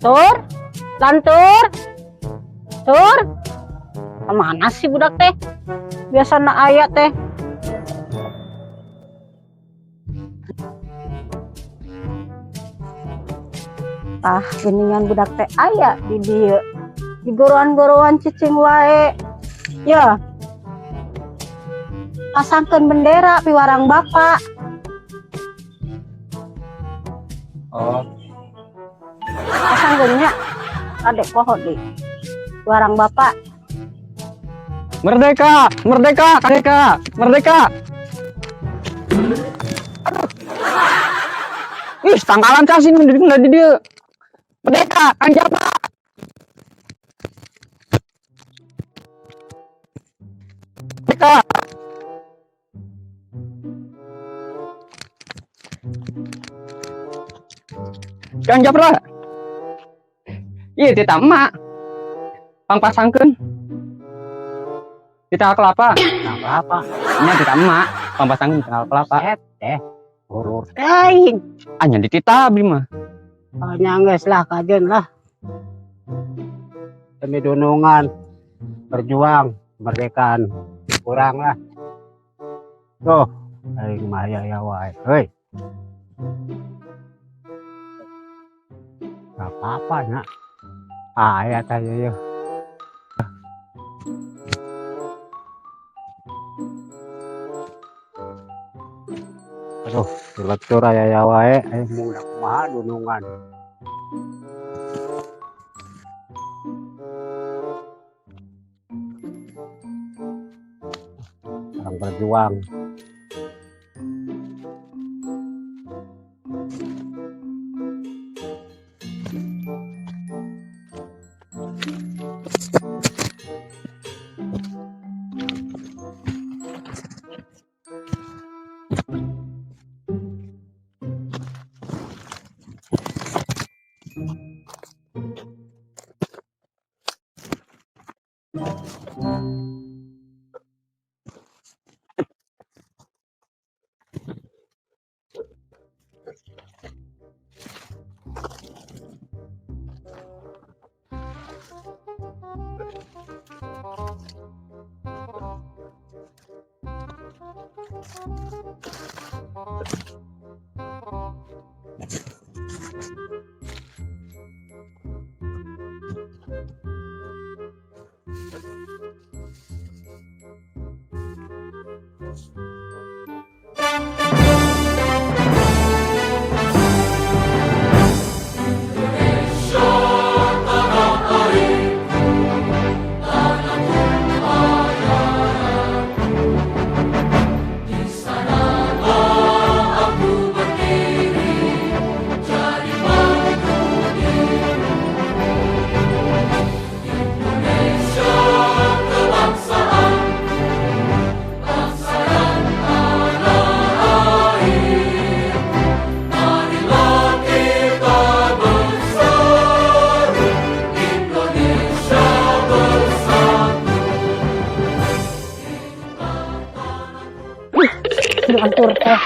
Tur, Lantur, Tur. Kemana sih budak teh? Biasana aya teh. Tah, geningan budak teh aya di dieu. Di goroan-goroan cicing wae. Ya. Pasangkeun bendera piwarang bapak. Oh, Pasangkeun nya. Adek poho di. Piwarang bapak. Merdeka, merdeka, merdeka, merdeka. Aduh. Ih, tangkalan cacing di dia. Merdeka, Kang Japra. Merdeka. Kang Japra. Iya, titah emak. Pangpasangkeun. Titah kelapa. Apa? Nya titah emak. Pangpasangkeun titah kelapa. Set teh. Urur teuing. Ah, nya dititah abdi mah. Oh, nya geus lah kajeun lah. Demi dunungan berjuang kemerdekaan kurang lah. Tuh, aing mah aya ya wae. Heuy. Gak apa-apa nya. Ah, aya tah ieu. Aduh, dilecur aya ya wae, aing mung kumaha dunungan. Orang berjuang. Lantur teh.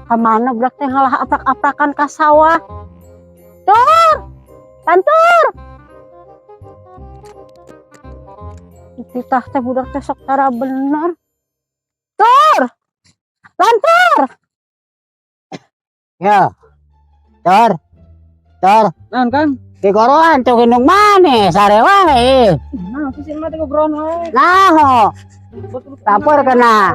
Kamana budak teh ngalah aprak-aprakan ka sawah. Tur! Lantur! Titah teh budak teh sok tara bener. Tur! Lantur! Ya. Tor. Tor, Naon, Kang? digoroan tuh gendong maneh sare wae. Nah, sih mah teh ngobrol wae. Nah, ho. Tampur kena.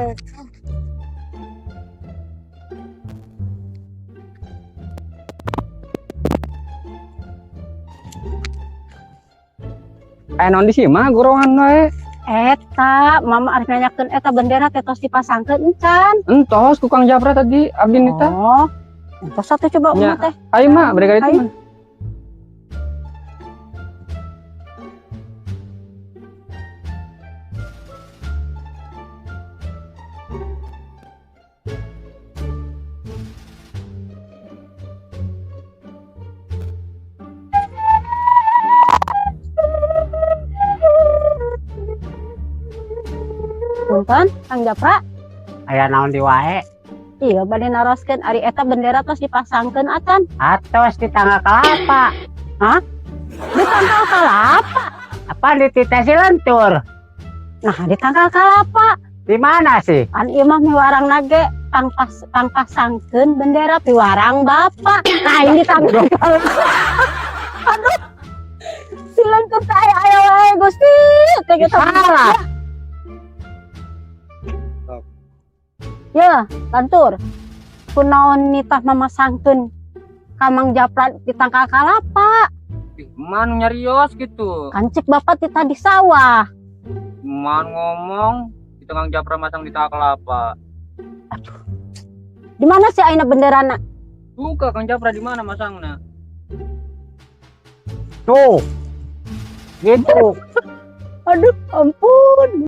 Eh, naon di sini mah goroan wae. Eta, mama arek nanyakeun eta bendera teh tos dipasangkeun encan. Entos ku Kang Japra tadi abdi nita. Oh. Entos atuh coba Nya. emak teh. Ayo mah, mereka itu Ayo. mah. Punten, Kang Japra. Aya naon di wae? Iya, bade naroskeun ari eta bendera tos dipasangkeun acan. Atos di tangga kelapa. Hah? Di tangkal kalapa. Apa di titah si Lentur? Nah, di tangkal kalapa. Di mana sih? Kan ieu mah miwarang nage pangpas pangpasangkeun bendera piwarang bapak. Nah, ini tangkal kalapa. Aduh. Si Lentur teh aya aya wae, Gusti. Teh kita Salah. Ya, Lantur. Kunaon nitah memasangkeun ka Mang Japra di tangkal kalapa? Man nyarios gitu. Kan cek bapak titah di sawah. Man ngomong di Kang Japra masang di tangkal kelapa. Di mana sih ayeuna benderana? Buka Kang Japra di mana masangna? Tuh. Gitu. Aduh, ampun.